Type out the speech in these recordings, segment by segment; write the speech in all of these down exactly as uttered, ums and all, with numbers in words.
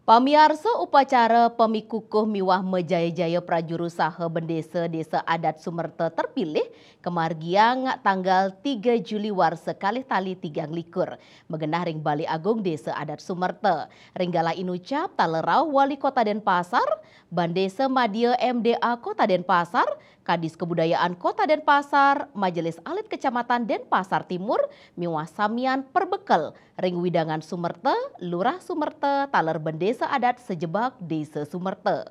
Pamiarsa, upacara pamikukuh miwah majaya-jaya prajuru saha bendesa Desa Adat Sumerta terpilih kamargiang tanggal tiga Juli warsa kalih tali tigang likur, magenah ring Balé Agung Desa Adat Sumerta. Ring galah inucap taler rauh Wali Kota Denpasar, Bandesa Madya M D A Kota Denpasar, Kadis Kebudayaan Kota Denpasar, Majelis Alit Kecamatan Denpasar Timur, miwah samian perbekel ring wewidangan Sumerta, Lurah Sumerta, taler bendesa adat sajebag Desa Sumerta.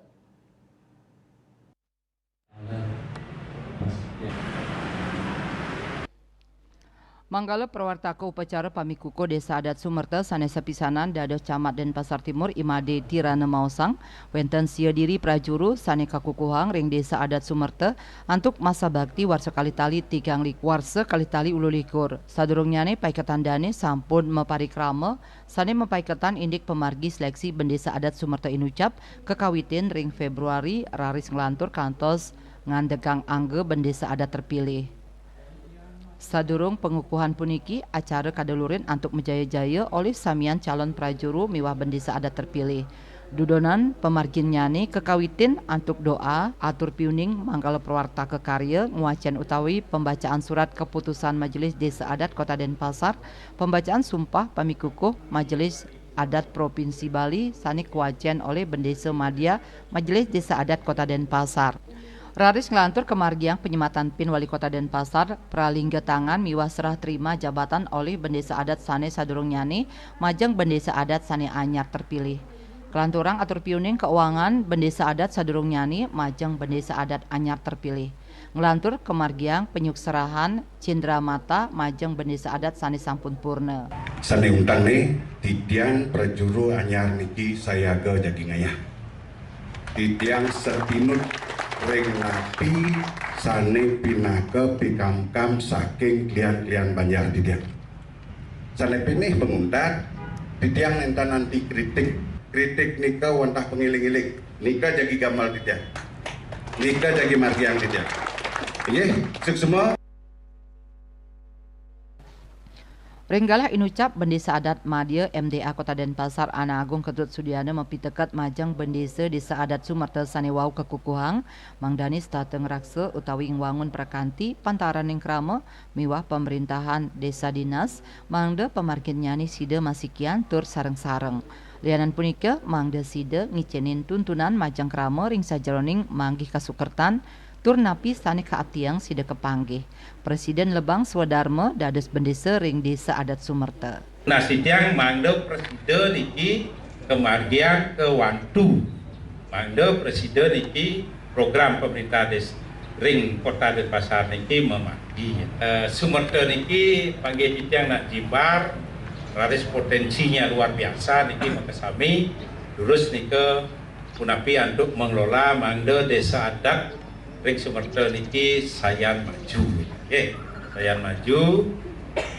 Manggala prawartaka upacara pamikukuh Desa Adat Sumerta sané sapisanan dados Camat Denpasar Timur, I Madé Tirana maosang, wénten sia diri prajuru sané kakukuhang ring Desa Adat Sumerta antuk masa bakti warsa kalih tali tigang lik-, warsa kalih tali ulu likur. Sadurungnyané paiketan dané sampun maparikrama, sané mapaiketan indik pamargi seleksi bendesa adat Sumerta inucap kakawitin ring Februari raris nglantur kantos ngandegang angga bendesa adat terpilih. Sadurung pangukuhan puniki, acara kadalurin antuk majaya-jaya olih samian calon prajuru miwah bendesa adat terpilih. Dudonan pamarginnyané kakawitin antuk doa, atur piuning manggala prawartaka karya, ngwacén utawi pembacaan surat keputusan Majelis Desa Adat Kota Denpasar, pembacaan sumpah pamikukuh Majelis Adat Provinsi Bali sané kawacén olih Bendesa Madya Majelis Desa Adat Kota Denpasar. Raris nglantur kamargiang panyematan pin Wali Kota Denpasar, pralingga tangan miwah serah terima jabatan olih bendesa adat sané sadurungnyané majeng bendesa adat sané anyar terpilih. Kalanturang atur piuning kauangan bendesa adat sadurungnyané majeng bendesa adat anyar terpilih. Nglantur kamargiang panyukserahan cindramata majeng bendesa adat sané sampun purna. Sané untengné, titiang prajuru anyar niki sayaga jagi ngayah. Titiang satinut ring napi sané pinaka pikamkam saking klian-klian banjar titiang. Sané pinih panguntat, titiang nénten anti kritik. Kritik nika wantah pangiling-iling. Nika jagi gamal titiang. Nika jagi margiang titiang. Inggih, suksma. Ring galah inucap, Bendesa Adat Madya M D A Kota Denpasar Ana Agung Ketut Sudiana mapiteket majeng bendesa Desa Adat Sumerta sané wau kakukuhang, mangdané setata ngraksa utawi ngwangun prakanti pantaraning krama miwah pamréntahan désa dinas, mangda pamarginnyané sida masikian tur sareng-sareng. Lianan punika, mangda sida ngicénin tuntunan majeng krama ring sajeroning manggih kasukertan, tur napi sané kaaptiang sida kapanggih. Presiden Lebang Swadarma dados bendesa ring Desa Adat Sumerta. Nah, titiang mangda presida niki kamargiang kawantu. Mangda presida niki program pemerintah des-, ring Kota Denpasar niki mamargi. Eh, Sumerta niki panggih titiang nak jimbar, raris potensinya luar biasa niki makasami, durus nika punapi antuk mengelola mangda desa adat ring Sumerta niki sayan maju. Nggih, sayan maju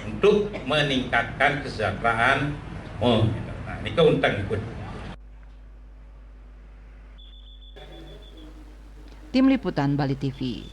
untuk meningkatkan kesejahteraan. Nah, nika unteng pun. Tim Liputan Bali T V.